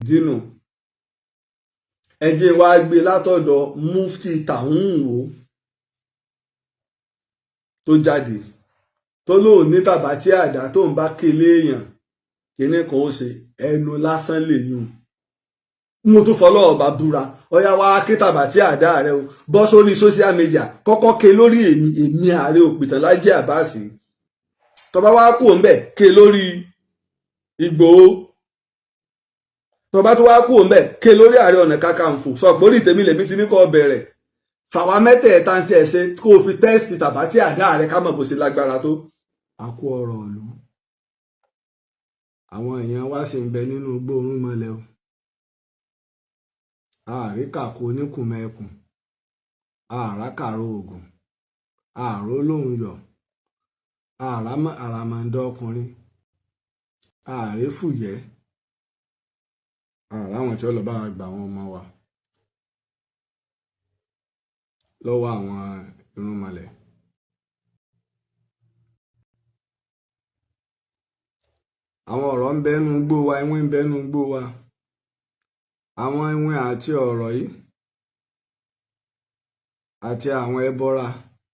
Dínú ẹ jẹ́ wá gbé látọ̀dọ̀ Mufti Tahunwo tó jáde, tó lóun ní tàbátí àdá tó ń bá kélé èèyàn kíní kan, ó ṣe ẹnu lásán lè yún. Mo tún fọlọ́ ọba búra, ọyá wa ké tàbátí àdá rẹ o, bọ́ sórí social media, kọ́kọ́ ké lórí èmi, èmi ààrẹ òpìtàn Lájí Àbáàsì. Tó bá wá kú òǹbẹ̀, ké lórí Ìgbòho. Tó bá tún wá kú òǹbẹ̀, ké lórí Ààrẹ Ọ̀nà Kakanfò. Sọ pé orí tèmi lèmi ti ní kọ́ bẹ̀rẹ̀. Fàwa mẹ́tẹ̀ẹ̀ta ń ṣe ẹ̀ṣẹ̀ kó o fi test tàbátí àdá rẹ, ká mọ̀ bó ṣe lágbára tó. Àkú ọ̀rọ̀ ìlú, àwọn èèyàn wa sì ń bẹ nínú igbó orúnmọlẹ̀ o. Àríkàkọ oníkùnmẹ̀kùn, àràkàrò oògùn, àrò lóhùn yọ, àràmàǹdà ọkùnrin, àrèfùyẹ́, àràwọn tí ó lọ bá wa gbà àwọn ọmọ wa lọ́wọ́ àwọn irúnmọlẹ̀. Àwọn ọ̀rọ̀ ń bẹ́nu gbó wa, iwin ń bẹ́nu gbó wa. Àwọn iwin àti ọ̀rọ̀ yìí àti àwọn ẹbọra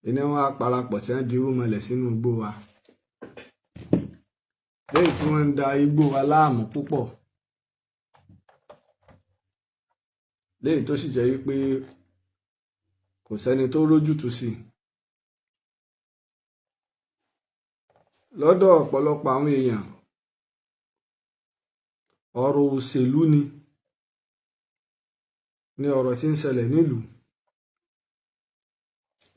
iná wọn á parapọ̀ tí wọ́n di irúnmọlẹ̀ sínú igbó wa, lẹ́yìn tí wọ́n ń da igbó wa láàmú púpọ̀, lẹ́yìn tó sì jẹ́ wípé kò sẹ́ni tó rójútùú sí i. Lọ́dọ̀ ọ̀pọ̀lọpọ̀ àwọn èèyàn, ọ̀rọ̀ òṣèlú ni ọ̀rọ̀ tí ń ṣẹlẹ̀ nílùú.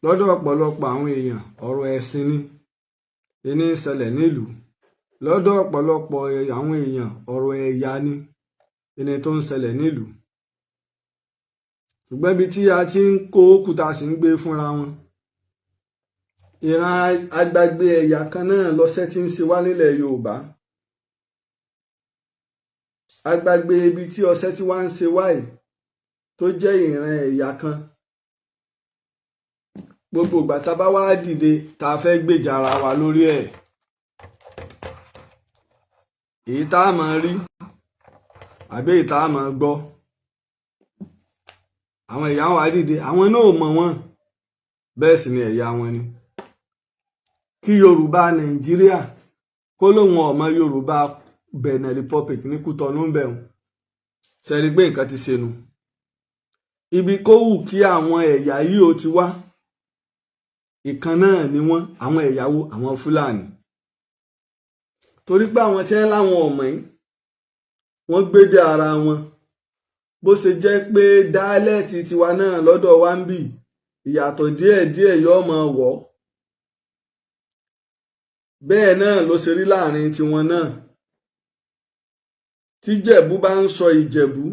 Lọ́dọ̀ ọ̀pọ̀lọpọ̀ àwọn èèyàn, ọ̀rọ̀ ẹ̀sìn ni ń ṣẹlẹ̀ nílùú. Lọ́dọ̀ ọ̀pọ̀lọpọ̀ àwọn èèyàn, ọ̀rọ̀ ẹ̀yà ni tó ń ṣẹlẹ̀ nílùú. Ṣùgbọ́n ibi tí a ti ń kó òkúta sì ń gbé fúnra wọn, ìran agbágbé ẹ̀yà kan náà lọ́sẹ̀ tí ń ṣe wá nílẹ̀ Yorùbá. Agbágbé ibi tí ọṣẹ tí wá ń ṣe wáyìí tó jẹ́ ìran ẹ̀yà kan, gbogbo ìgbà tá a bá wá dìde tá a fẹ́ gbèjà ara wa lórí ẹ̀, èyí tá a máa rí àbí èyí tá a máa gbọ́, àwọn ẹ̀yà wa dìde, àwọn náà ò mọ̀ wọ́n, bẹ́ẹ̀ sì ni ẹ̀yà wọn ni. Kí Yorùbá Nàìjíríà kó lóun ọmọ Yorùbá Benin Republic ní Kútọ́nù ń bẹ̀rùn sẹ́rí pé nǹkan ti ṣe nu. Ibi kó wù kí àwọn ẹ̀yà yìí ó ti wá, ìkan náà ni wọ́n. Àwọn ẹ̀yàwó àwọn Fúlàní, torí pé àwọn tí wọ́n láwọn ọmọ yìí, wọ́n gbédè ara wọn. Bó ṣe jẹ́ pé dialect tiwa náà lọ́dọ̀ wa ń bì ìyàtọ̀ díẹ̀díẹ̀ yóò máa wọ̀, bẹ́ẹ̀ náà ló ṣe rí láàrin tiwọn náà. Tí Jẹ̀bú bá ń sọ Ìjẹ̀bú,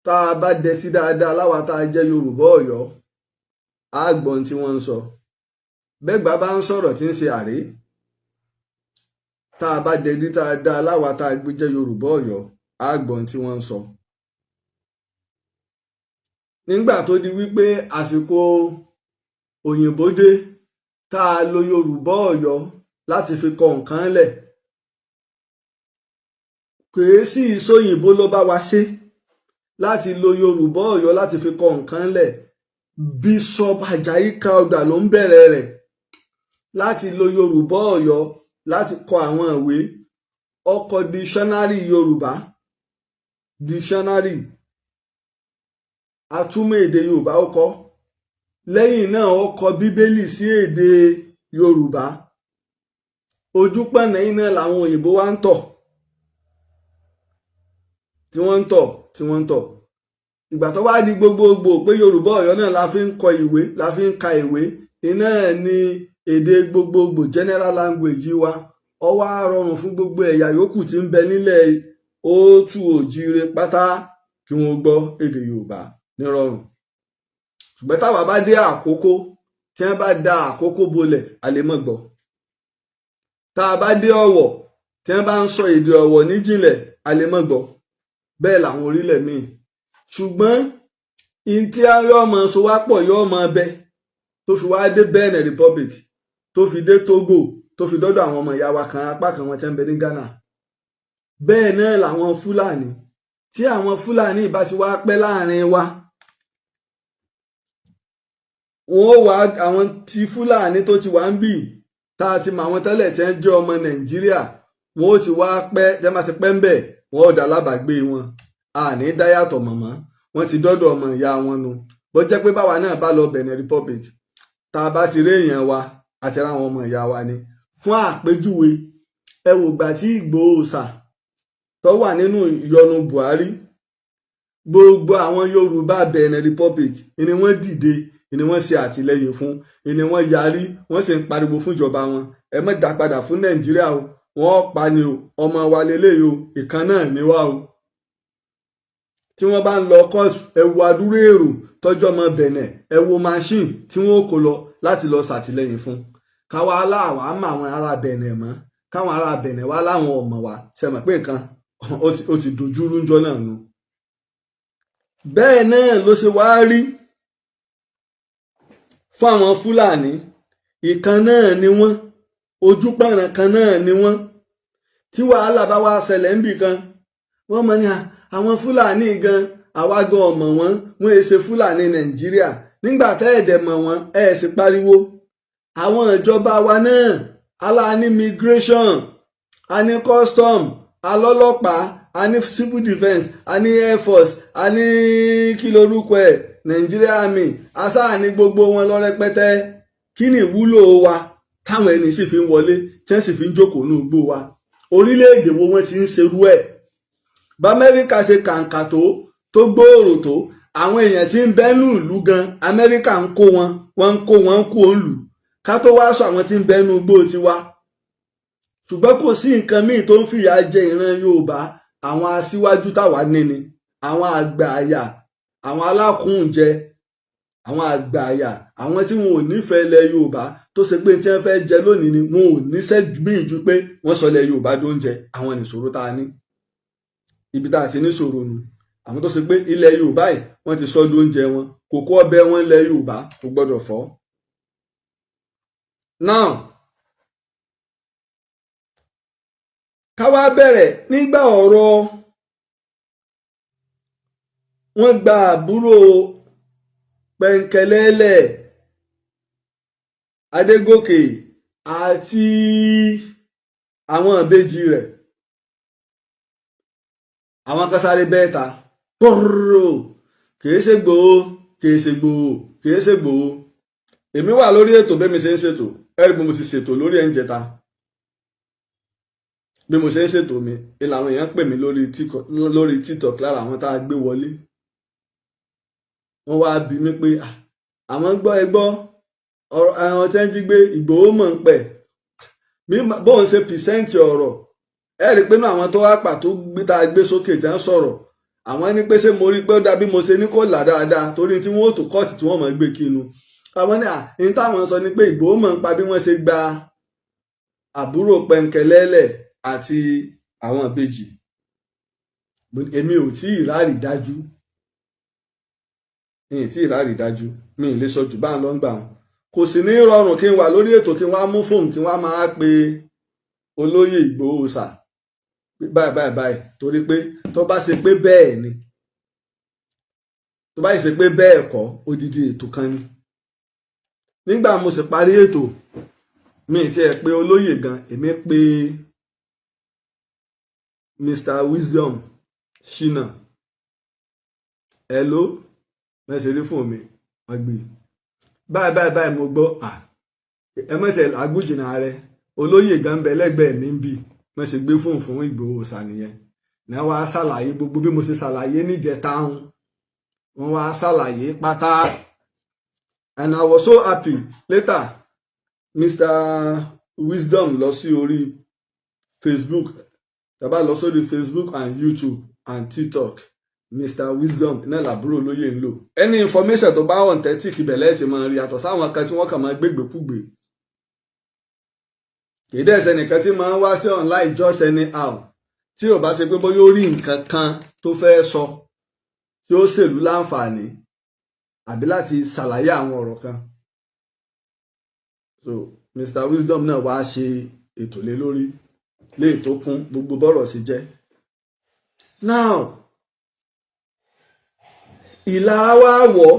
tá a bá dẹ sí dáadáa láwa tá a jẹ́ Yorùbá Ọ̀yọ́, á gbọ́n tí wọ́n ń sọ. Bẹ́gbà bá ń sọ̀rọ̀ tí ń ṣe àrè, tá a bá dẹ sí dáadáa láwa tá a gbé jẹ́ Yorùbá Ọ̀yọ́, á gbọ́n tí wọ́n ń sọ. Nígbà tó di wípé àsìkò òyìnbó dé, tá a lo Yorùbá Ọ̀yọ́ láti fi kọ nǹkan lẹ̀, kèé sí ìsòyìnbó ló bá wa ṣe láti lo Yorùbá Ọ̀yọ́ láti fi kọ nǹkan lẹ̀. Bishop Ajayi Crowther ló ń bẹ̀rẹ̀ rẹ̀ láti lo Yorùbá Ọ̀yọ́ láti kọ àwọn ìwé. Ó kọ dictionary Yorùbá, dictionary atúmọ̀ èdè Yorùbá ó kọ. Lẹ́yìn náà, ó kọ Bíbélì sí èdè Yorùbá. Ojúpọ̀nà yìí náà làwọn òyìnbó wa ń tọ̀, tí wọ́n ń tọ̀, tí wọ́n ń tọ̀. Ìgbà tó wá di gbogbogbò pé Yorùbá Ọ̀yọ́ náà la fi ń kọ ìwé, la fi ń ka ìwé, iná ní èdè gbogbogbò, general language wa, ó wá rọrùn fún gbogbo ẹ̀yà yòókù tí ń bẹ nílẹ̀ òtù òjíire pátá kí wọ́n gbọ́ èdè Yorùbá nírọ̀rùn. Ṣùgbọ́n táwa bá dé Àkókó, tí wọ́n bá da Àkókó bolẹ̀, a lè mọ̀ gbọ́. Tá a bá dé Ọ̀wọ̀, tí wọ́n bá ń sọ èdè Ọ̀wọ̀ níjìnlẹ̀, a lè mọ̀ gbọ́. Bẹ́ẹ̀ làwọn orílẹ̀ míì. Ṣùgbọ́n in tí yóò mọ so wá pọ̀ yóò mọ bẹ, tó fi wá dé Benin Republic, tó fi dé Togo, tó fi dọ́dọ̀ àwọn ọmọ ìyá wa kan, apá kan wọn tí ń bẹ ní Ghana. Bẹ́ẹ̀ náà làwọn Fúlàní. Tí àwọn Fúlàní bá ti wá pẹ́ láàrin wa, wọ́n ó wá àwọn tí Fúlàní tó ti wà ń bì tá a ti mọ àwọn tẹ́lẹ̀ tí wọ́n jẹ́ ọmọ Nàìjíríà, wọ́n ó ti wá pẹ́. Tẹ́ bá ti pẹ́ ń bẹ̀, wọ́n ó dá lábàgbé wọn, àní dáyàtọ̀ mọ̀mọ́. Wọ́n ti dọ́dọ̀ ọmọ ìyá wọn nu. Bó jẹ́ pé báwa náà bá lọ Benin Republic, tá a bá ti rí èèyàn wa àti ráwọn ọmọ ìyá wa ni. Fún àpèjúwe, ẹ wò gbà tí Ìgbòho ṣà tó wà nínú ìyọnu Buhari, gbogbo àwọn Yorùbá Benin Republic ni wọ́n dìde, ni wọ́n ṣe àtìlẹ́yìn fún, ni wọ́n yarí, wọ́n sì ń pariwo fún ìjọba wọn: "Ẹ má dá padà fún Nàìjíríà o, wọ́n pa ni o, ọmọ wa lélẹ́yìí o, ìkan náà ni wá o." Tí wọ́n bá ń lọ kóòtù, ẹ wo adúrú èrò tọ́jú ọmọ Benin, ẹ wo machine tí wọ́n kó lọ láti lọ ṣàtìlẹ́yìn fún. Káwa aláwa mọ àwọn ará Benin mọ́, káwọn ará Benin wá láwọn ọmọ wa, ṣe mọ̀ pé nǹkan ó ti dojúrú ńjọ́ náà nu. Bẹ́ẹ̀ náà ló ṣe wá rí fún àwọn Fúlàní. Ìkan náà ni wọ́n, ojúpọ̀nà kan náà ni wọ́n. Tí wàhálà bá wá ṣẹlẹ̀ níbì kan, wọ́n mọ̀ ní àwọn Fúlàní gan, àwa gan ọmọ wọn, wọn è ṣe Fúlàní Nàìjíríà. Nígbà tẹ́ ẹ̀dẹ̀ mọ̀ wọ́n, ẹ̀ sì pariwo. Àwọn ìjọba wa náà, aláàní immigration, a ní custom, alọ́lọ́pàá, a ní civil defence, a ní air force, a ní kí lorúkọ ẹ̀, Nigeria Army, asáà ní gbogbo wọn lọ rẹpẹtẹ. Kí ni ìwúlò wa táwọn ẹni sì fi ń wọlé, tí wọ́n sì fi ń jókòó ní igbó wa? Orílẹ̀-èdè wo wọ́n ti ń ṣerú ẹ̀? Bá Amẹ́ríkà ṣe kàǹkà tó gbòòrò tó, àwọn èèyàn tí ń bẹ́nu ìlú gan, Amẹ́ríkà ń kó wọn, wọ́n ń kó wọn kú òǹlù, ká tó wá sọ àwọn tí ń bẹ́nu igbó tiwa. Ṣùgbọ́n kò sí nǹkan míì tó ń fìyà jẹ ìran Yorùbá, àwọn aṣíwájú táwa ní ni àwọn àgbà àyà, àwọn alákùnjẹ, àwọn àgbà àyà, àwọn tí wọn ò nífẹ̀ẹ́ ilẹ̀ Yorùbá, tó ṣe pé tí wọ́n fẹ́ jẹ lónìí ni wọn ò níṣẹ́ míì ju pé wọ́n sọ ilẹ̀ Yorùbá dóúnjẹ. Àwọn nìṣòro tá a ní, ibi tá a ti níṣòro nu. Àwọn tó ṣe pé ilẹ̀ Yorùbá yìí, wọ́n ti sọ dóúnjẹ wọn, kókó ọbẹ̀ wọn ilẹ̀ Yorùbá kò gbọ́dọ̀ fọ́. Now, ká wá bẹ̀rẹ̀ nígbà ọ̀rọ̀ wọ́n gba àbúrò Pẹ̀ǹkẹ̀lẹ́lẹ̀ Adégòkè àti àwọn ìbejì rẹ̀. Àwọn kan sáré bẹ́ẹ̀ ta pọ́rọ́, kìí ṣe Ìgbòho, kìí ṣe Ìgbòho, kìí ṣe Ìgbòho. Èmi wà lórí ètò bẹ́ẹ̀ mi ṣe ń ṣètò. Ẹ̀rí bí mo ti ṣètò lórí ẹ̀ ń jẹta, bí mo ṣe ń ṣètò mi ni àwọn èèyàn pè mí lórí TikTok. Lára àwọn tá a gbé wọlé, wọ́n wá bi mí pé àwọn gbọ́, ẹ gbọ́, àwọn tẹ́ ń jí gbé, Ìgbòho mọ̀ ń pẹ̀ bóun ṣe present ọ̀rọ̀. Ẹ rí i pé náà àwọn tó wá pàtó gbé tá a gbé sókè tí wọ́n sọ̀rọ̀, àwọn ní pé ṣé mo rí i pé ó dàbí mo ṣe ní kò là dáadáa, torí tí wọ́n ó tó kọ́ọ̀tù tí wọ́n mọ̀ gbé kinu. Àwọn ní à ní táwọn sọ ni pé Ìgbòho mọ̀ ń pa bí wọ́n ṣe gba àbúrò Pẹ̀ǹkẹ̀lẹ́lẹ̀ àti àwọn ìbejì. Èmi ò tí ì ráàrí dájú, mi ì tí ì ráàrí dájú, mi ì lè sọ jù bá ń lọ ń gbà wọn. Kò sì ní rọrùn kí n wà lórí ètò, kí n wá mú fóònù, kí n wá máa pe olóyè Ìgbòho sà báyìí báyìí báyìí, torí pé tó bá ṣe pé bẹ́ẹ̀ ni, tó bá ṣe pé bẹ́ẹ̀ kọ́, odidi ètò kan ni. Nígbà mo sì parí ètò, mi ì tiẹ̀ pé olóyè gan, èmi pé Mr Wisdom Shina. Hello, mẹ́sẹ̀ rí fún mi, wọ́n gbé báyìí báyìí báyìí. Mo gbọ́ ẹ mọ̀tẹ̀ làágùn rẹ, olóyè gan bẹ lẹ́gbẹ̀ẹ́ mi ń bì. Wọ́n ṣe gbé fóònù fún Ìgbòho sànìyẹn ní wọ́n á ṣàlàyé gbogbo bí mo ṣe ṣàlàyé níjẹta ń wọ́n wá ṣàlàyé pátá, and I was so happy. Later, Mr Wisdom lọ sí orí Facebook. Tá bá lọ sórí Facebook and YouTube and TikTok, Mr Wisdom náà làbúrò olóyè ń lò. Any information tó bá authentic, ibẹ̀ ti máa rí, yàtọ̀ sáwọn kan tí wọ́n kàn máa gbégbèkúgbè. Kì í dẹ̀ ṣe nìkan tí máa ń wá sí online just anyhow, tí ò bá ṣe pé bóyá ó rí nǹkan kan tó fẹ́ sọ tí ó ṣèlú láǹfààní àbí láti ṣàlàyé àwọn ọ̀rọ̀ kan. So Mr Wisdom náà wá ṣe ètò lé lórí léè tó kún gbogbo bọ́rọ̀ sí jẹ́. Now, ìlara wa wọ̀.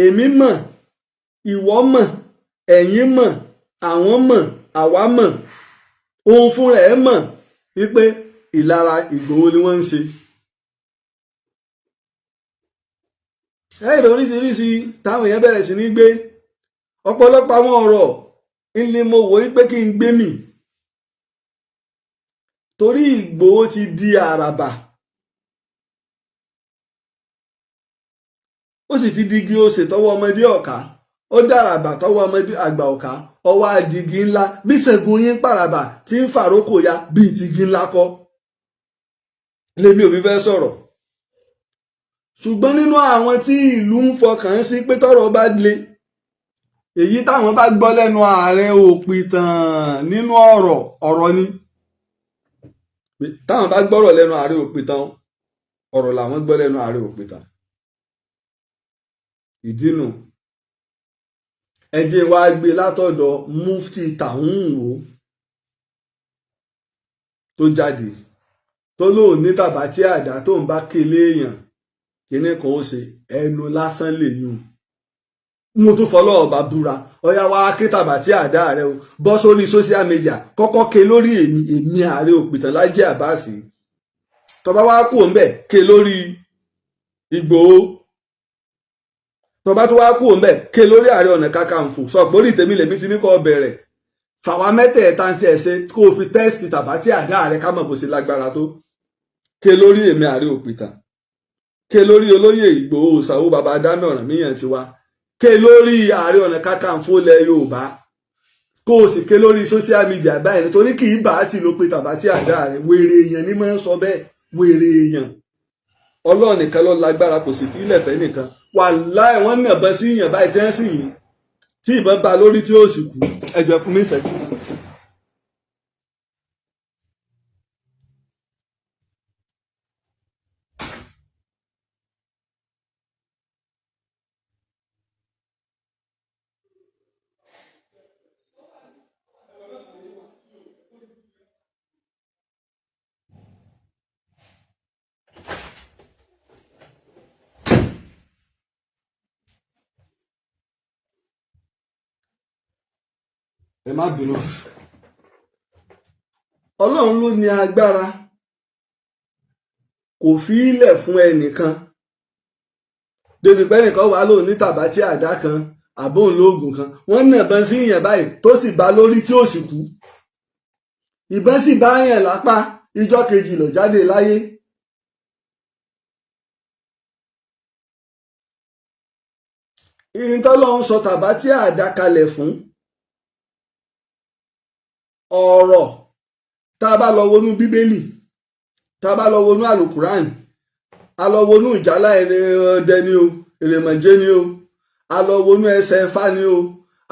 Èmi mọ̀, ìwọ mọ̀, ẹ̀yin mọ̀, àwọn mọ̀, àwa mọ̀, òun fúnra ẹ̀ mọ̀ wípé ìlara Ìgbòho ni wọ́n ń ṣe. Ẹ̀rọ oríṣiríṣi táwọn èèyàn bẹ̀rẹ̀ sí ní gbé ọ̀pọ̀lọpọ̀ àwọn ọ̀rọ̀ ńlẹ̀, mo wò wípé kí n gbé mì torí Ìgbòho ti di àràbà, ó sì ti di igi osè tọwọ́ ọmọdé ọ̀ka, ó dàràbà tọwọ́ ọmọdé àgbà ọ̀ka, ọwọ́ àdìgí ńlá bí Ṣẹ́gun yín pàràbà tí ń fàrókò ya bíi ti igi ńlá kọ́. Lèmi ò fi fẹ́ sọ̀rọ̀, ṣùgbọ́n nínú àwọn tí ìlú ń fọkàn sí pé tọ́rọ̀ bá le, èyí táwọn bá gbọ́ lẹ́nu ààrẹ òpìtàn nínú ọ̀rọ̀, ọ̀rọ̀ ni. Táwọn bá gbọ́rọ̀ lẹ́nu ààrẹ òpìtàn, ọ̀rọ̀ làwọn gbọ́ lẹ́nu ààrẹ òpìtàn. Ìdínú ẹ jẹ́ wá gbé látọ̀dọ̀ Mufti Tàhúnwò tó jáde, tó lóun ní tàbá tí àdá tó ń bá kélé èèyàn kíní kan ó ṣe, ẹnu lásán lè yún. Mo tún fọlọ́ ọba búra, ọyá wá ké tàbá tí àdá rẹ o, bọ́ sórí social media, kọ́kọ́ ké lórí èmi, èmi ààrẹ òpìtàn Lájí Àbáàsì. Tó bá wá kú òǹbẹ̀, ké lórí Ìgbòho. Tó bá tún wá kú òǹbẹ̀, ké lórí Ààrẹ Ọ̀nà Kakanfò. Sọ pé orí tèmi lèmi ti ní kọ́ bẹ̀rẹ̀. Fàwa mẹ́tẹ̀ẹ̀ta ń ṣe ẹ̀ṣẹ̀ kó o fi test tàbá tí àdá rẹ, ká mọ̀ bó ṣe lágbára tó. Ké lórí èmi ààrẹ òpìtàn, ké lórí olóyè Ìgbòho Ṣàwó baba Adámi Ọ̀rànmíyàn tiwa, ké lórí Ààrẹ Ọ̀nà Kakanfò lẹ̀ Yorùbá, kó o sì ké lórí social media báyìí, nítorí kì í bá a ti ló pe tàbá tí àdá rẹ. Wèrè èèyàn ní máa ń sọ bẹ́ẹ̀, wèrè èèyàn. Ọlọ́run nìkan ló lágbára, kò sì fi ilẹ̀ fẹ́ nìkan. Wàláì, wọ́n nàbọn sí yàn báyìí tí wọ́n sì yìn, tí ìbọn bá lórí tí ó sì kú. Ẹjọ́ fún mi ìṣẹ́jú. Ẹ má bínú. Ọlọ́run ló ní agbára, kò fi ilẹ̀ fún ẹnìkan débi pé ẹnìkan wà lóun ní tàbá tí àdá kan àbóun lóògùn kan. Wọ́n nàbọn sí yàn báyìí tó sì bá lórí tí ó sì kú. Ìbọn sì bá yàn lápá, ìjọ́ kejì ló jáde láyé. Ìyìntọ́lọ́run sọ tàbá tí àdá kalẹ̀ fún ọ̀rọ̀. Tá a bá lọ wọnú Bíbélì, tá a bá lọ wọnú Àlùkùránì, a lọ wọnú ìjálá ẹdẹ ni o, èrèmọ̀jẹ́ ni o, a lọ wọnú ẹsẹ̀ Ifá ni o,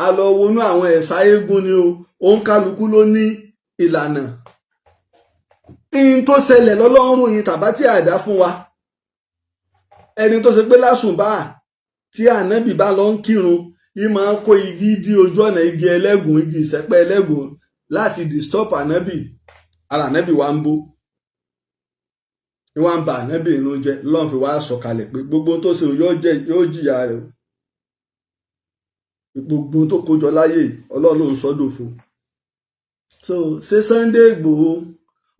a lọ wọnú àwọn ẹ̀sà eégún ni o, òǹkálukú ló ní ìlànà ìyìn tó ṣẹlẹ̀. Lọ́lọ́run ròyìn tàbá tí àdá fún wa. Ẹni tó ṣe pé lásùnbà tí ànábì bá lọ ń kírun yìí, máa ń kó igi dí ojú ọ̀nà, igi ẹlẹ́gùn, igi ìsẹ́pẹ́ ẹlẹ́gùn, láti disturb ànábì. Ara ànábì wa ń bó ní wọ́n ń ba ànábì inú jẹ́. Lọ́n fi wá sọ̀kalẹ̀ pé gbogbo tó ṣe yóò jìyà rẹ̀ o, gbogbo tó kójọ láyé, Ọlọ́run ló ń sọ́dọ̀ fún. So ṣé Sunday Igboho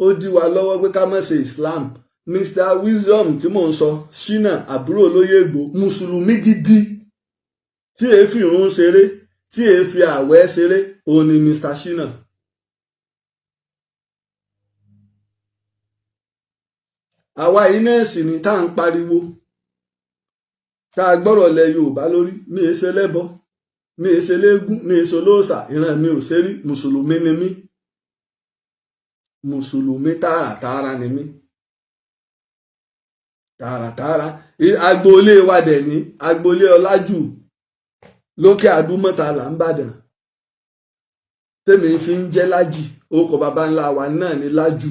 ó dí wa lọ́wọ́ pé ká má ṣe Islam? Mr Wisdom tí mò ń sọ, Ṣínà, àbúrò olóyè Ìgbòho, mùsùlùmí gidi tí èé fi ìrun ṣeré, tí èé fi àwẹ̀ ṣeré, òun ni Mr Ṣínà. Àwa yìí náà sì ni tá à ń pariwo, tá a gbọ́rọ̀ lẹ Yorùbá lórí. Mi è ṣe lẹ́bọ, mi è ṣe léégún, mi è ṣe olóòṣà, ìran mi ò ṣe rí. Mùsùlùmí ni mí, mùsùlùmí tààràtààrà ni mí, tààràtààrà. Agboolé wa dẹ̀ ní agboolé Ọlájù lókè Àdúmọ̀tà là ń bàdàn, tèmi fi ń jẹ́ Lájì. Orúkọ baba ńlá wa náà ní Lájù.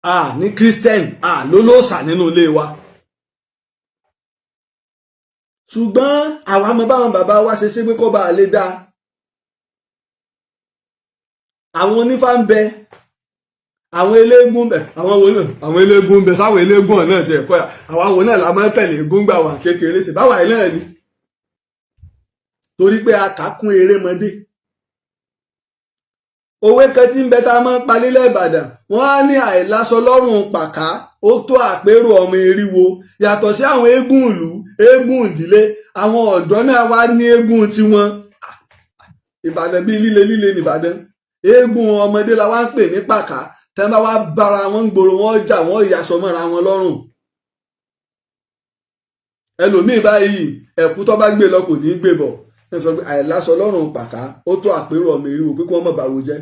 A ní Christian, a lólóòṣà nínú ilé wa, ṣùgbọ́n àwa mọ báwọn bàbá wa ṣe ṣe pé kó bá a lè dá. Àwọn onífá ń bẹ, Àwọn eléégún bẹ, àwọn wo náà, àwọn eléégún bẹ, sáwọn eléégún náà ti ẹ̀kọ́ yà. Àwọn wo náà la máa ń tẹ̀lé eégún gbà wà kékeré sí báwa yìí náà ni, torí pé a kà kún erémọdé. Òwe kan tí ń bẹ tá a máa ń pa nílẹ̀ Ìbàdàn, wọ́n á ní àìláṣọ lọ́rùn pàká ó tó àpérò ọmọ eriwo. Yàtọ̀ sí àwọn eégún ìlú, eégún ìdílé, àwọn ọ̀dọ́ náà wá ní eégún tiwọn. Ìbàdàn bíi líle líle nìbàdàn. Eégún ọmọdé la wá ń pè ní pàká. Tẹ́ bá wá bára wọn gbòòrò, wọn jà, wọn yàṣọ mọ́ra wọn lọ́rùn. Ẹlòmíì báyìí, ẹ̀kú tó bá gbé lọ kò ní í gbé bọ̀. Ẹ sọ pé àìláṣọ lọ́rùn pàká ó tó àpérò ọmọ eriwo, pé kí wọ́n mọ̀ báwo jẹ́.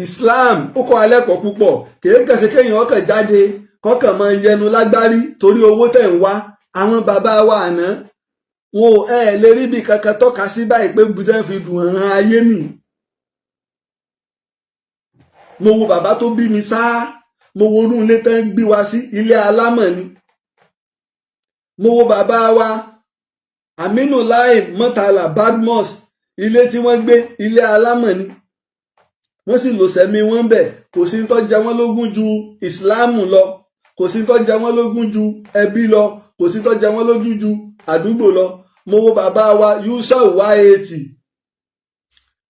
Islam ó kọ́ alẹ́kọ̀ọ́ púpọ̀. Kìí kẹsẹ̀ kéèyàn ọkàn jáde kọ́kàn máa yẹnu lágbárí torí owó tẹ̀ ń wá. Àwọn bàbá wa àná wọn ò ẹ lè rí bí kankan tọ́ka sí báyìí pé bùtẹ́ fi dùn hàn ayé nì. Mo wo bàbá tó bí mi sáá, mo wo inú ilé tán gbé wa sí, ilé alámọ̀ ni. Mo wo bàbá wa Aminu Lai Murtala Badmus, ilé tí wọ́n gbé, ilé alámọ̀ ni. Wọ́n sì lò sẹ́mi wọ́n bẹ̀. Kò sí tó jẹ wọ́n lógún ju ìsìláàmù lọ, kò sí tó jẹ wọ́n lógún ju ẹbí lọ, kò sí tó jẹ wọ́n lójú ju àdúgbò lọ. Mo wo bàbá wa Yusuf Y80,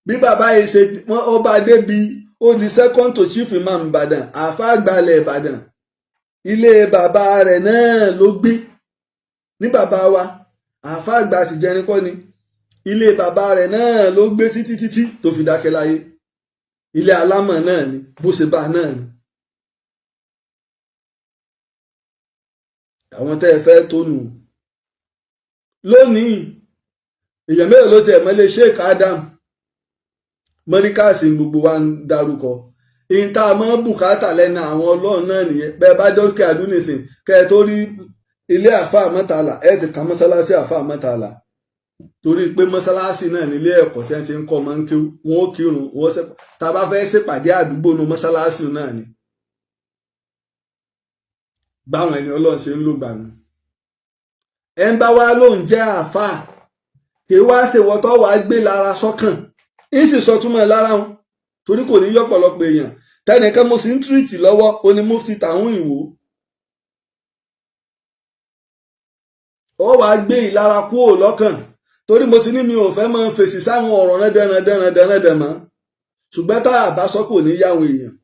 bí bàbá yìí ṣe wọ́n ọba débi ó di second to chief imam Ìbàdàn, àáfàá àgbàlẹ̀ Ìbàdàn, ilé bàbá rẹ̀ náà ló gbé ní. Bàbá wa àáfàá àgbà àtìjẹrin kọ́ ni, ilé bàbá rẹ̀ náà ló gbé títí títí tó fi dákẹ́ láyé. Ilé alámọ̀ náà ni, bó ṣe bá náà ni. Àwọn tẹ́ ẹ fẹ́ tónù lónìí, èèyàn mélòó ló ti ẹ̀ mọ́lé Sheikh Adam mọ́ríkàsì? Gbogbo wa ń darúkọ ìyìn tá a mọ́ bùkátà lẹ́nu àwọn ọlọ́run náà nìyẹn. Bẹ́ẹ̀ bá dókè àdúnìsìn, kẹ́ ẹ tó rí ilé àfáà Mọ́tàlá, ẹ ti ka mọ́sálásí àfáà Mọ́tàlá, torí pé mọ́sálásí náà nílé ẹ̀kọ́ tí wọ́n ti ń kọ́ ọmọ ń kí wọ́n ó kírun wọ́n ṣe. Tá a bá fẹ́ ṣèpàdé àdúgbò nu mọ́sálásí náà ni. Báwọn ẹni ọlọ́run ṣe ń lò gbànú. Ẹ ń bá wa lóun jẹ́ àáfàá, kì í wá ṣèwọ́tọ́ wàá gbé lára sọ́kàn, ń sì sọ túmọ̀ lára wọn, torí kò ní yọ̀pọ̀lọpọ̀ èèyàn. Tẹnìkan mo sì ń tírìtì lọ́wọ́, ó ní mufti tàwọn ìwò. Ó wàá gbé ìlara kúrò lọ́kàn, torí mo ti ní mi ò fẹ́ máa fèsì sáwọn ọ̀rọ̀ rẹ́dẹ̀rẹ́dẹ̀rẹ́dẹ̀ mọ́, ṣùgbọ́n tá a bá sọ kò ní yáwọn èèyàn.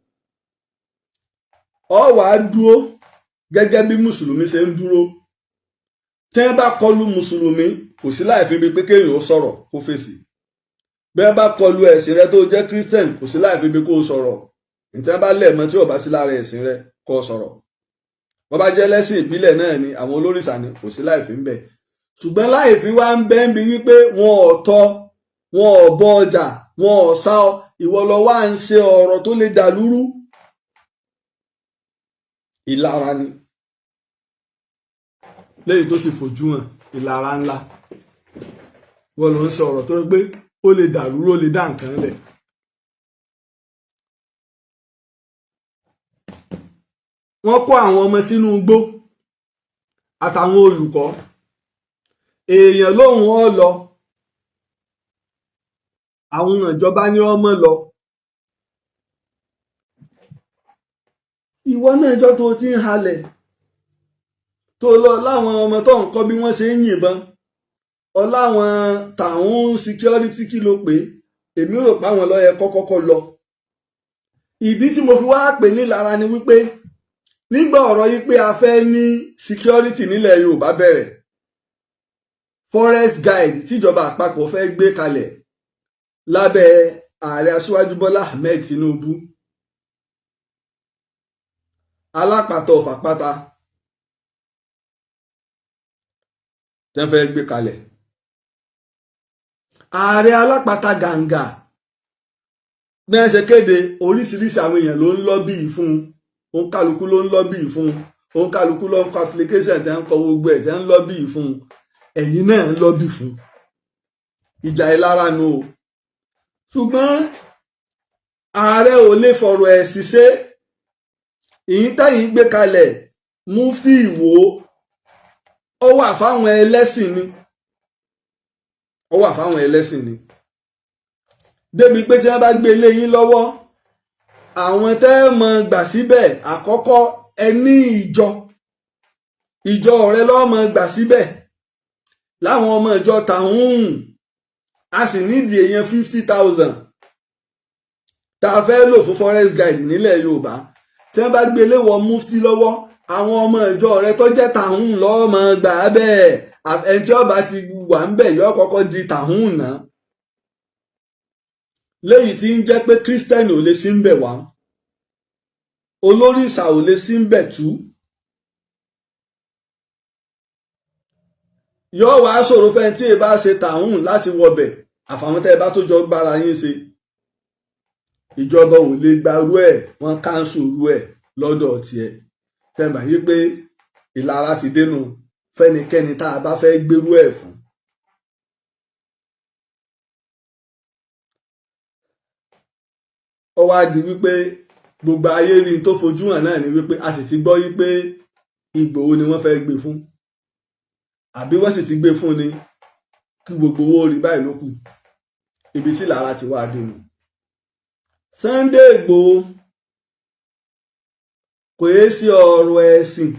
Ó wàá dúró gẹ́gẹ́ bí mùsùlùmí ṣe ń dúró. Tí wọ́n bá kọlu mùsùlùmí, kò sí láì fi bí pé kéèyàn ó sọ̀rọ̀ kó fèsì. Bí wọ́n bá kọlu ẹ̀sìn rẹ tó jẹ́ christian, kò sí láì fi bí kó sọ̀rọ̀. Tí wọ́n bá lẹ̀ mọ́ tí ò bá sí lára ẹ̀sìn rẹ, kó sọ̀rọ̀. Wọ́n bá jẹ́ lẹ́sìn ìbílẹ̀ náà ni, àwọn olórìṣà ni, kò sí láì fi ń bẹ̀. Ṣùgbọ́n láì fi wá ń bẹ́ ń bi wípé wọn ò tọ́, wọn ò bọ ọjà, wọn ò sá ọ, ìwọ lọ wá ń ṣe ọ̀rọ̀ tó lè dàlúrú. Ìlara ni léyìí tó sì fojú hàn, ìlara ńlá. Wọ́n ló ń sọ ọ̀rọ̀ tó gbé ó lè dàlúrú, ó lè dá nǹkan lẹ̀. Wọ́n kó àwọn ọmọ sínú igbó àtàwọn olùkọ́. Èèyàn lóhùn ọ lọ, àwọn ìjọba ní ọmọ lọ. Ìwọ náà jọ tó ti ń halẹ̀ tó lọ láwọn ọmọ tó ń kọ́ bí wọ́n ṣe ń yìnbọn ọ láwọn tàwọn security, kí ló pé? Èmi rò pé àwọn ló yẹ kọ́kọ́kọ́ lọ. Ìdí tí mo fi wá pè nílara ni wípé nígbà ọ̀rọ̀ yìí pé a fẹ́ ní security nílẹ̀ Yorùbá bẹ̀rẹ̀, forest guide tíjọba àpapọ̀ fẹ́ gbé kalẹ̀ lábẹ́ ààrẹ Aṣíwájú Bọ́lá Ahmed Tinubu, alápàtà ọ̀fàpátá tẹ́ fẹ́ gbé kalẹ̀, ààrẹ alápàtà gàǹgà, bí wọ́n ṣe kéde, oríṣiríṣi àwọn èèyàn ló ń lọ́bì fún un, òǹkálukú ló ń lọ́bì fún un, òǹkálukú ló ń kọ application tí wọ́n ń kọ gbogbo ẹ̀ tí wọ́n ń lọ́bì fún un. Ẹ̀yin náà ń lọ́bì fún ìjà ìlara nu o. Ṣùgbọ́n ààrẹ ò lè fọ̀rọ̀ ẹ̀sìn ṣe. Ìyín tẹ́yìn gbé kalẹ̀, mufti Ìwó, ó wà fáwọn ẹlẹ́sìn ni, ó wà fáwọn ẹlẹ́sìn ni. Débi pé tí wọ́n bá gbé lé yín lọ́wọ́, àwọn tẹ́ ẹ mọ̀ gbà síbẹ̀, àkọ́kọ́, ẹ ní ìjọ, ìjọ rẹ lọ́mọ gbà síbẹ̀, láwọn ọmọ ìjọ tàhún. A sì nídìí èèyàn 50,000 tá a fẹ́ lò fún forest guide nílẹ̀ Yorùbá. Tí wọ́n bá gbé léwọ mufti lọ́wọ́, àwọn ọmọ ìjọ rẹ tó jẹ́ tàhún lọ́mọ gbà bẹ́ẹ̀. Ẹni tí ó bá ti wà ń bẹ̀ yọ kọ́kọ́ di tàhún náà, léyìí tí ń jẹ́ pé Christian ò lè sí ń bẹ̀ wá, olórìṣà ò lè sí ń bẹ̀ tú. Yóò wá ṣòro fẹ́ni tí ẹ bá ṣe tàhún láti wọbẹ̀, àfàwọn tẹ́ ẹ bá tó jọ gbára yín ṣe. Ìjọba ò lè gbarú ẹ̀, wọ́n cancel rú ẹ̀ lọ́dọ̀ tiẹ̀. Fẹ́ẹ́ yí pé ìlara ti dénú fẹ́nikẹ́ni tá a bá fẹ́ gbérú ẹ̀ fún. Ó wá di wípé gbogbo ayé rí tó fojú hàn náà ni wípé a sì ti gbọ́ wípé Ìgbòho ni wọ́n fẹ́ gbé fún, àbí wọ́n sì ti gbé fún ni, kí gbogbo owó rí báyìí ló kù. Ibi tí ìlara ti wá dénú. Sunday Ìgbòho kò yé sí ọ̀rọ̀ ẹ̀sìn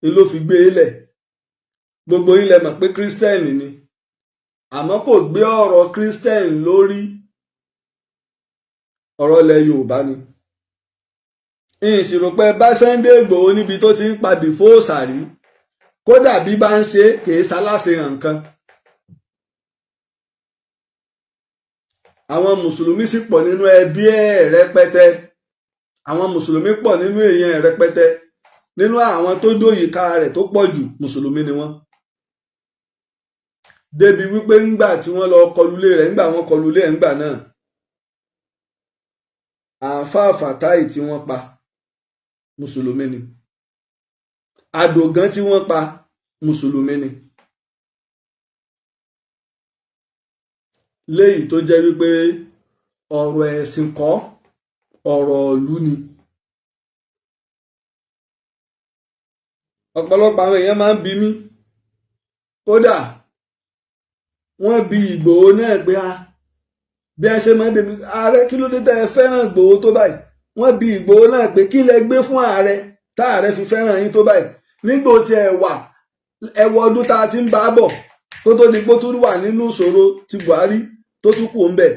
ni ló fi gbé e lẹ̀. Gbogbo yín lẹ mọ̀ pé Christian ni, àmọ́ kò gbé ọ̀rọ̀ Christian lórí ọ̀rọ̀ ilẹ̀ Yorùbá ni. Ìṣirò pé bá Sunday Ìgbòho níbi tó ti ń pa bìfó sàrí, kódà bí bá ń ṣe kìí ṣaláṣe nǹkan. Àwọn mùsùlùmí sì pọ̀ nínú ẹbí ẹ̀ rẹpẹtẹ. Àwọn mùsùlùmí pọ̀ nínú èèyàn ẹ̀ rẹpẹtẹ. Nínú àwọn tó dóyìíká rẹ̀ tó pọ̀ jù, mùsùlùmí ni wọ́n. Débi wípé ńgbà tí wọ́n lọ kọlulé rẹ̀, ńgbà wọ́n kọlulé ẹ̀ ńgbà náà, àáfàá Fàtáì tí wọ́n pa, mùsùlùmí ni. Àdògán tí wọ́n pa, mùsùlùmí ni. Léyìí tó jẹ́ wípé ọ̀rọ̀ ẹ̀sìn kọ́, ọ̀rọ̀ ìlú ni. Ọ̀pọ̀lọpọ̀ àwọn èèyàn máa ń bi mí, kódà wọ́n bi Ìgbòho náà pé a bí ẹ ṣe máa ń bi mí, ààrẹ, kí ló dé tẹ́ ẹ fẹ́ràn Ìgbòho tó báyìí? Wọ́n bi Ìgbòho náà pé kí lẹ gbé fún ààrẹ tá ààrẹ fi fẹ́ràn yín tó báyìí? Nígbò tí ẹ wà, ẹ wọ ọdún tá a ti ń bá bọ̀ kó tó di pé ó tún wà nínú ìṣòro ti Buhari tó tún kù ń bẹ̀,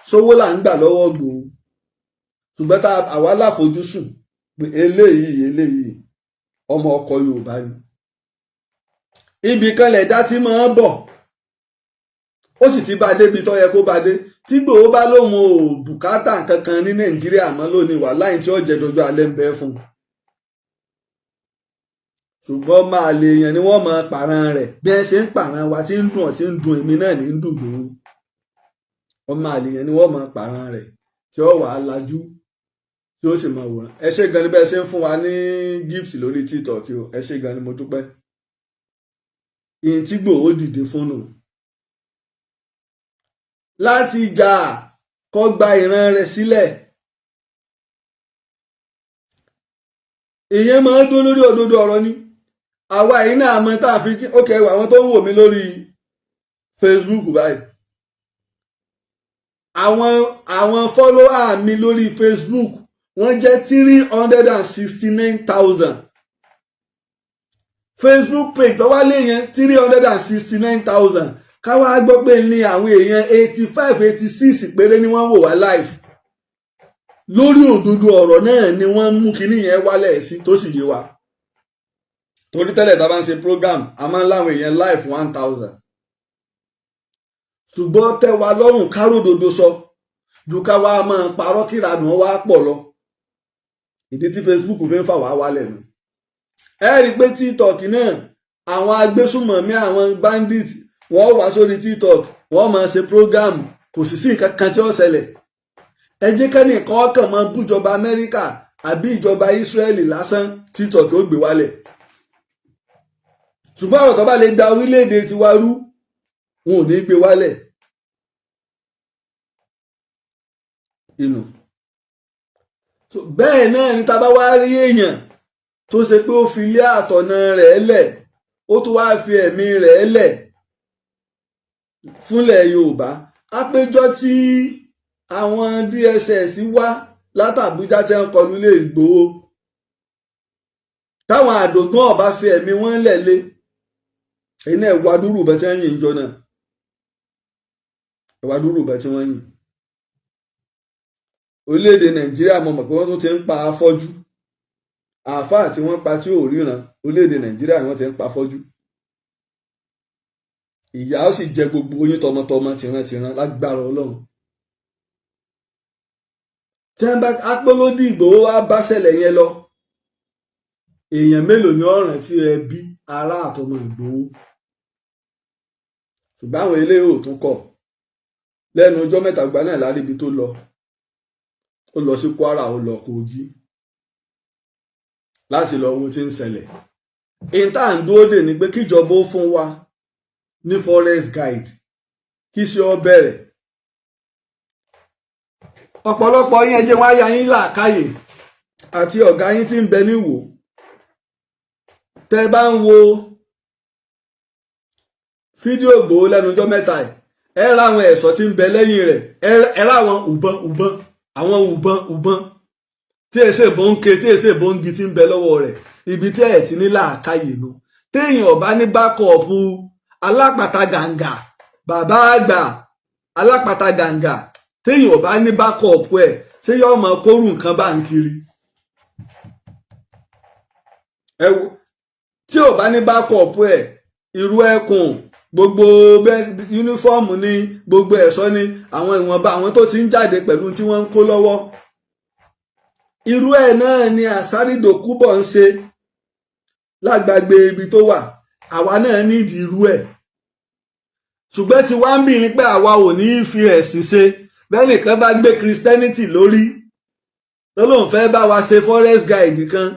sówó là ń gbà lọ́wọ́ Ìgbòho. Ṣùgbọ́n tá àwa láfojúsùn pé eléyìí ọmọ ọkọ Yorùbá ni. Ibì kan lẹ̀dá tí máa ń bọ̀, ó sì ti bá a débi tó yẹ kó bá a dé. Tí Ìgbòho bá lóun ò bùkátà kankan ní Nàìjíríà mọ́ lónìí, wà láì tí ó jẹ dojú alẹ́ ń bẹ fún un. Ṣùgbọ́n máa lè yàn ni wọ́n máa pààràn rẹ̀ bí ẹ ṣe ń pààràn wa tí ń dùn ọ́, tí ń dùn èmi náà ní ń dùn Ìgbòho. Ọmọ àlèyàn ni wọ́n máa pààràn rẹ̀ tí ó wàá lajú, tí ó sì máa wòran. Ẹ ṣé gan ni bẹ́ẹ̀ ṣe ń fún wa ní gift lórí TikTok o. Ẹ ṣé gan ni, mo dúpẹ́. Ìyìn tí Ìgbòho dìde fún nù láti jà kó gba ìran rẹ̀ sílẹ̀. Ìyẹn máa ń dó lórí òdodo ọ̀rọ̀ ni. Àwa yìí náà mọ tá a fi kí ó kẹwàá àwọn tó ń wò mí lórí Facebook báyìí, àwọn follower mi lórí Facebook, wọ́n jẹ́ 369,000. Facebook page tó wá lé yẹn, 369,000. Káwá gbọ́ pé ní àwọn èèyàn 85, 86 péré ni wọ́n wò wá live. Lórí òdodo ọ̀rọ̀ náà ni wọ́n mú kinní yẹn wálẹ̀ sí, tó sì yé wa. Torí tẹ́lẹ̀ tá a bá ń ṣe program, a máa ń láwọn èèyàn live 1,000. Ṣùgbọ́n tẹ́ wa lọ́rùn káròdodo sọ ju ká wá máa parọ́ kíranù wá pọ̀ lọ. Ìdí tí Facebook fi ń fà wá wálẹ̀ nù. Ẹ rí i pé TikTok náà, àwọn agbésùmọ̀mí, àwọn bandit, wọ́n wá sórí TikTok, wọ́n máa ṣe program, kò sì sí nǹkan kan tí ó ṣẹlẹ̀. Ẹ jẹ́ kẹ́nìkan ọkàn máa bújọba Amẹ́ríkà àbí ìjọba Ísírẹ́lì lásán, TikTok ó gbé wálẹ̀. Ṣùgbọ́n ọ̀rọ̀ tó bá lè da orílẹ̀-èdè tiwa rú, wọn ò ní gbé wálẹ̀. Inú bẹ́ẹ̀ náà ni tá a bá wá rí èèyàn tó ṣe pé ó fi ilé àtọ̀nà rẹ̀ lẹ̀, ó tún wáá fi ẹ̀mí rẹ̀ lẹ̀ fúnlẹ̀ Yorùbá, àpéjọ tí Àwọn DSS wá látàbújá tí wọ́n kọlu ilé Ìgbòho. Táwọn àdògán ọba fi ẹ̀mí wọn lẹ̀ lé, èyí náà wá dúró bẹ́ẹ̀ tí wọ́n yìn jọ náà, wá dúró bẹ́ẹ̀ tí wọ́n yìn. Orílẹ̀-èdè Nàìjíríà, mo mọ̀ pé wọ́n tún ti ń pa afọ́jú. Àáfàá tí wọ́n pa tí ò ríran, orílẹ̀-èdè Nàìjíríà ni wọ́n ti ń pa afọ́jú. Ìyà ó sì jẹ gbogbo yín tọmọtọmọ, tìrantìran, lágbára Ọlọ́run. Tí wọ́n bá apolódì Ìgbòho wá bá ṣẹlẹ̀ yẹn lọ, èèyàn mélòó ni ọ̀ràn tí ẹbí ará àtọmọ Ìgbòho? Ṣùgbọ́n àwọn eléyìí ò tún kọ̀. Lẹ́nu ọjọ́ 3 gbà náà láríbi tó lọ, ó lọ sí Kwara, ó lọ Kogi láti lọ ohun tí ń ṣẹlẹ̀. Ìta ń dúró dè ní pé kíjọba ó fún wa ní forest guide kí ṣe ọ bẹ̀rẹ̀. Ọ̀pọ̀lọpọ̀ yín, ẹ jẹ́ wá ya yín làákàyè àti ọ̀gá yín tí ń bẹ níwò. Tẹ́ bá ń wo fídíò Ìgbòho lẹ́nu ọjọ́ mẹ́ta ẹ̀, ẹ ra àwọn ẹ̀ṣọ́ tí ń bẹ lẹ́yìn rẹ̀, ẹ ra àwọn ùbọn ùbọn, àwọn ùbọn ùbọn tí èsè bọ́ńke, tí èsè bọ́ńgi tí ń bẹ lọ́wọ́ rẹ̀. Ibi tí ẹ̀ ti ní làákàyè nu. Téèyàn ọba ní backup alápàtà gàǹgà, bàbá àgbà alápàtà gàǹgà, téèyàn ọba ní backup ẹ̀, ṣé yóò mọ kórù nǹkan bá ń kiri? Ẹ wo, tí ò bá ní backup ẹ̀, irú ẹkùn, gbogbo uniform ní, gbogbo ẹ̀ṣọ́ ní, àwọn ìwọ̀nba àwọn tó ti ń jáde pẹ̀lú tí wọ́n ń kó lọ́wọ́, irú ẹ̀ náà ni Àsárídòkúbọ̀ ń ṣe lágbàgbé ibi tó wà. Àwa náà nídìí irú ẹ̀, ṣùgbọ́n tí wá ń bì ní pé àwa ò ní í fi ẹ̀sìn ṣe. Bẹ́ẹ̀ nìkan bá gbé Christianity lórí tó lóun fẹ́ bá wa ṣe forest guide kan,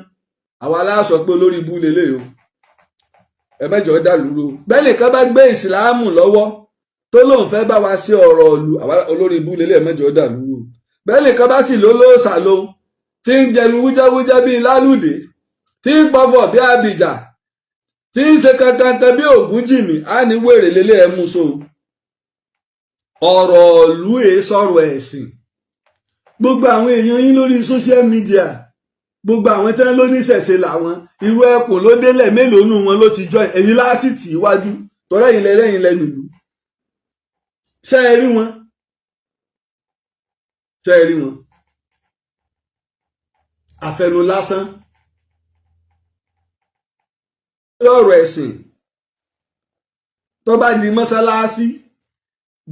àwa aláṣọ pé olórí ibú lélẹ̀ o, ẹ mẹ́jọ dàlúrò. Bẹ́ẹ̀ nìkan bá gbé ìsìláàmù lọ́wọ́ tó lóun fẹ́ bá wa ṣe ọ̀rọ̀ ìlú, àwa olórí ibú lélẹ̀, ẹ mẹ́jọ dàlúrò. Bẹ́ẹ̀ nìkan bá sì lólóòṣà lóhun tí ń jẹnu wújẹ́wújẹ́ bíi lálùdé, tí ń pọ̀fọ̀ bí àbìjà, tí ń ṣe kankankan bí Ògúnjìmí, á ní wèrè lélẹ̀, ẹ mú so. Ọ̀rọ̀ ìlú èé sọ̀rọ̀ ẹ̀sìn. Gbogbo àwọn èèyàn yín lórí social media, gbogbo àwọn tí wọ́n ló níṣẹ̀ṣe làwọn, irú ẹkùn ló délẹ̀, mélòó nù wọn ló ti jọ èyí lásìtì iwájú tọ́lá ẹ̀yìn lẹ́yìn lẹ́nu ìlú? Ṣé ẹ rí wọn? Ṣé ẹ rí wọn? Àfẹnu lásán. Ọ̀rọ̀ ẹ̀sìn tó bá di mọ́sálásí,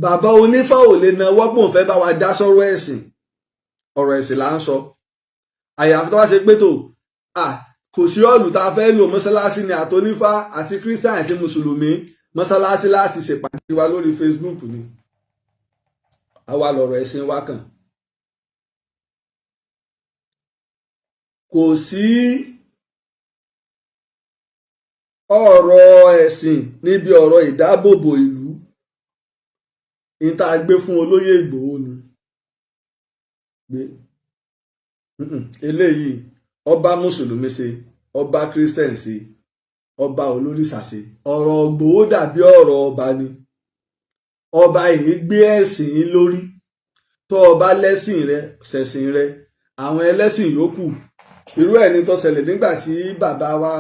bàbá onífà ò lè nawọ́ pò ń fẹ́ bá wa dá sọ́rọ̀ ẹ̀sìn. Ọ̀rọ̀ ẹ̀sìn là ń sọ. Àyàfi tó bá ṣe pé tó kò sí ọ̀lù tá a fẹ́ lò, mọ́sálásí ni, àtOnífá àti Christian àti Mùsùlùmí, mọ́sálásí láti ṣèpàdé wa lórí Facebook ni. Àwa lọ̀rọ̀ ẹ̀sìn wa kàn. Kò sí ọ̀rọ̀ ẹ̀sìn níbi ọ̀rọ̀ ìdáàbòbò ìlú ní tá a gbé fún olóyè Ìgbòho ni pé eléyìí, ọba mùsùlùmí ṣe, ọba Christian ṣe, ọba olórìṣà ṣe. Ọ̀rọ̀ Ìgbòho dàbí ọ̀rọ̀ ọba ni. Ọba yìí gbé ẹ̀sìn yín lórí. Tó ọba lẹ́sìn rẹ, ṣẹ̀sìn rẹ, àwọn ẹlẹ́sìn yòókù. Irú ẹ̀ ní tó ṣẹlẹ̀ nígbà tí bàbá wa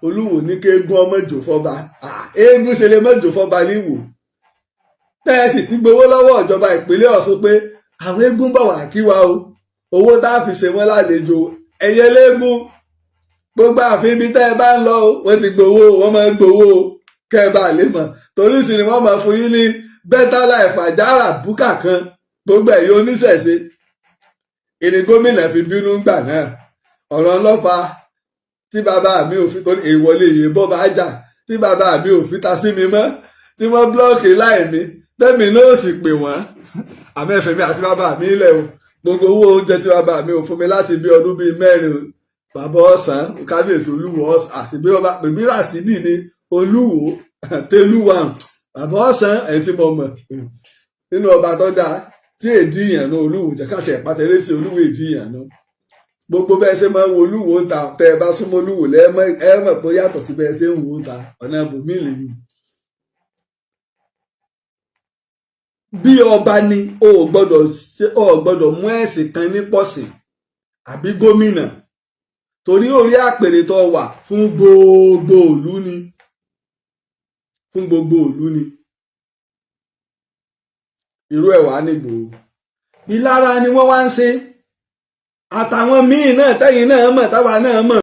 Olúwo ní kéégún ọmọ jò fọba. Eégún ṣe lè mọ́jò fọba níwò, tẹ́ ẹ sì ti gbowó lọ́wọ́ ìjọba ìpínlẹ̀ Ọ̀ṣun pé àwọn eégún bọ̀ wá kí wa o, owó tá a fi ṣe wọ́n lálejò, ẹ̀yẹ léégún gbogbo ààfin ibi tẹ́ ẹ bá ń lọ o, wọ́n ti gbowó, wọ́n máa ń gbowó kẹ́ ẹ bá lè mọ̀, torí sì ni wọ́n máa fún yín ní Better Life àjàrà búkà kan. Gbogbo ẹ̀yin oníṣẹ̀ṣe ìní gómìnà fi bínú gbà náà. Ọ̀rọ̀ ọlọ́fà tí bàbá mi ò fi torí èèwọlé yìí bọ́ bá jà, tí bàbá mi ò fi ta sí mi mọ́, tí wọ́n block láì mi, tẹ́mi náà sì pè wọ́n. Àmẹ́fẹ̀mí àti bàbá mi lẹ̀ o. Gbogbo owó oúnjẹ tí bàbá mi ò fún mi láti bí ọdún bíi 4, bàbá ọ̀sán, kábíyèsí Olúwo ọ̀sán àti bí ọba bèbí Ràṣídì ní Olúwo tẹlúwà, bàbá ọ̀sán ẹ̀ tí mo mọ̀ nínú ọba tó dáa tí èdè ìyànà Olúwo jẹ́ káṣí ẹ̀pàtẹ́rẹ́ tí Olúwo èdè ìyànà. Gbogbo bẹ́ẹ̀ ṣe máa ń wo Olúwo ta, tẹ́ ẹ bá súnmọ́ Olúwo lẹ́ ẹ mọ̀ pé ó yàtọ̀ sí bẹ́ẹ̀ ṣe ń wo ta ọ̀nà ibòmíì lèmi. Bí ọba ni, o ò gbọ́dọ̀ ṣe, o ò gbọ́dọ̀ mú ẹ̀sìn kan ní pọ̀sìn, àbí gómìnà, torí orí àpèrè tó wà, fún gbogbo ìlú ni, fún gbogbo ìlú ni. Irú ẹ̀ wá nígboro, ìlara ni wọ́n wá ń ṣe, àtàwọn míì náà tẹ́yìn náà mọ̀, táwa náà mọ̀.